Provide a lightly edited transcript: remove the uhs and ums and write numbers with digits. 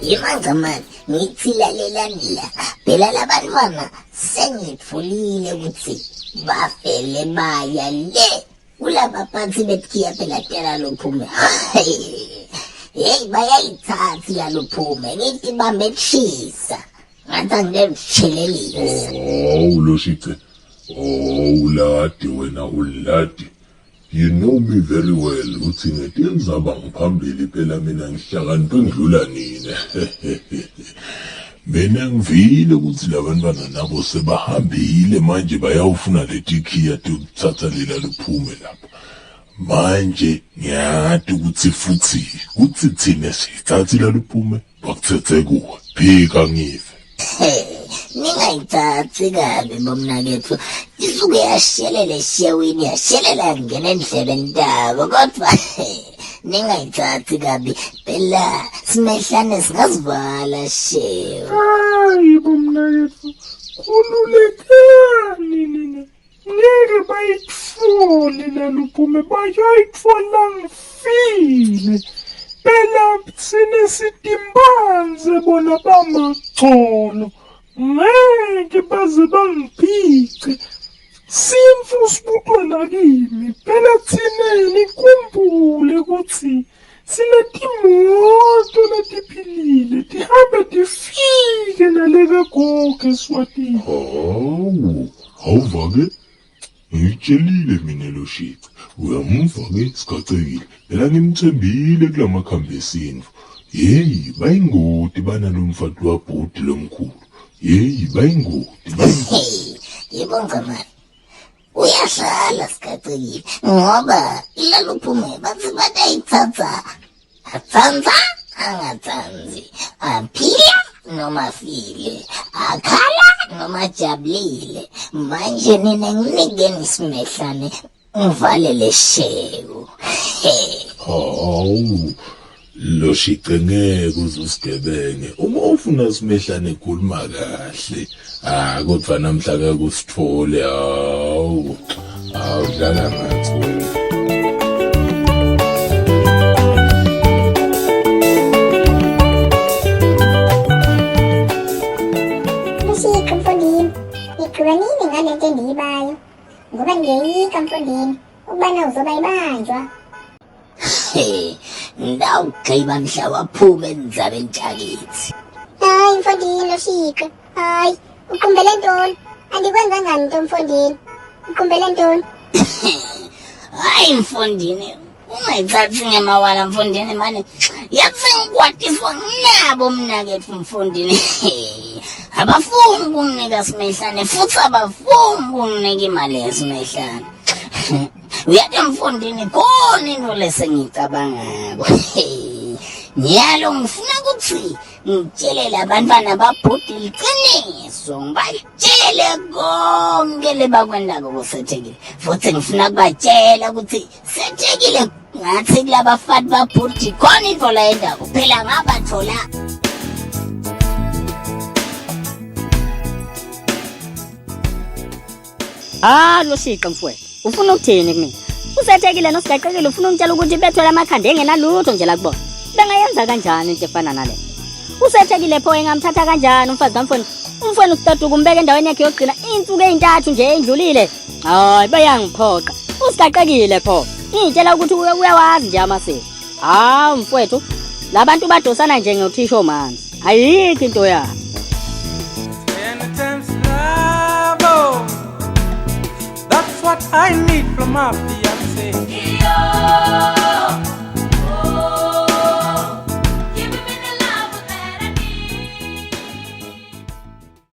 Yimangcamane ngithi lalelani la. Phela labantwana sengitfolile ukuthi bafele baya le kulabaphansi bethiya phela tela luphume. Hey bayayithatha yaluphume ngithi bambe kushisa. Ngathi angeke ngishelelise. Hawu Loshice. Oh uladi wena uladi. You know me very well uthi ngetindzaba ngiphambili phela mina ngihlakaniphe ngidlula nina. Mina ngivile ukuthi labantwana nabo sebahambile manje bayawufuna letikhiya tokuthatha lela luphume lapha. Manje ngiyati ukuthi futhi kuthi thina sithathile luphume bakuthethe kuwe. Phika ngive. Ningayithathi kabi bomnakethu isuke yashelela eshewini yashelela yangena endlebeni tabo kodwa ningayithathi kabi phela simehlane singazivala shewu. Hayi bomnakethu, khululekani nina. Ngeke bayitfole naluphume bayoyitfola ngifile. Phela thina sitimbanze bona bamagcolo. Ngeke baze bangiphice. Simfu sibutwana kimi. Phela thina nikhumbule ukuthi sinetimoto letiphilile tihambe tifike nalekagogo eswatini. Hawu, awuva-ke ngikutshelile mina lo shici uyamva-ke sigacekile phela ngimthembile kula makhambi esintu yeyi bayingoti banalo mfati wabhudi lomkhulu yeyi bayingoti bayingoti Yebo Ngcamane. Uyahlala sigacekile ngoba ilaluphume bathi batayithatha atsandza angatsandzi aphila noma afile akhala noma ajabulile manje nina nginikeni isimehlane ngivale lesheku. Hawu lo shice ngeke uze usigebenge uma ufuna simehlane khuluma kahle ah kodwa namhla ngeke usithole hawu hawu dlala ngathi wena. Lushika mfondini, nigqiba nini ngale nto endiyibayo? Ngoba ngiyoyika mfondini ukubana uzoba ibanjwa. Ngawugqiba mhla waphuma endzabeni jakithi. Hayi mfondini Lushiqe, hayi uqumbele ntoni? Andikwenzanga nto mfondini. Uqumbele ntoni? Hayi mfondini, ungayithathi ngemawala mfondini mane. Yathi ngikwatiswa nginabo mnakethu mfondini. Abafuni ukunginika simehlane futhi abafuni ukunginika imali yesimehlane. Uyathi mfondini khona into lesengiyicabangako. Nyalo ngifuna ukuthi ngitshele labantwana babhuti liqiniso ngibatshele konke lebakwendako kusethekile futhi ngifuna kubatshela ukuthi sethekile ngathi kulabafati babhuti khona into layendako phela ngabathola. Ah loshiqa mfowethu, ufuna ukuthini kumina? Usethekile nosigaqekile ufuna ungitshela ukuthi bethwele amakhanda engenalutho nje la kubona. Bengayenza kanjani into efana nale? Usethekile pho engamthatha kanjani umfazi kamfowenu? Umfowenu usitatuka umbeka endaweni yakhe yokugcina insuku ey'ntathu nje endlulile. Hayi bayangiphoqa. Usigaqekile pho. Ngiyitshela ukuthi uyawazi nje amasiko. Hawu mfowethu, labantu badosana nje ngothisha omanzi. Ayikho into yabo. That's what I need from my.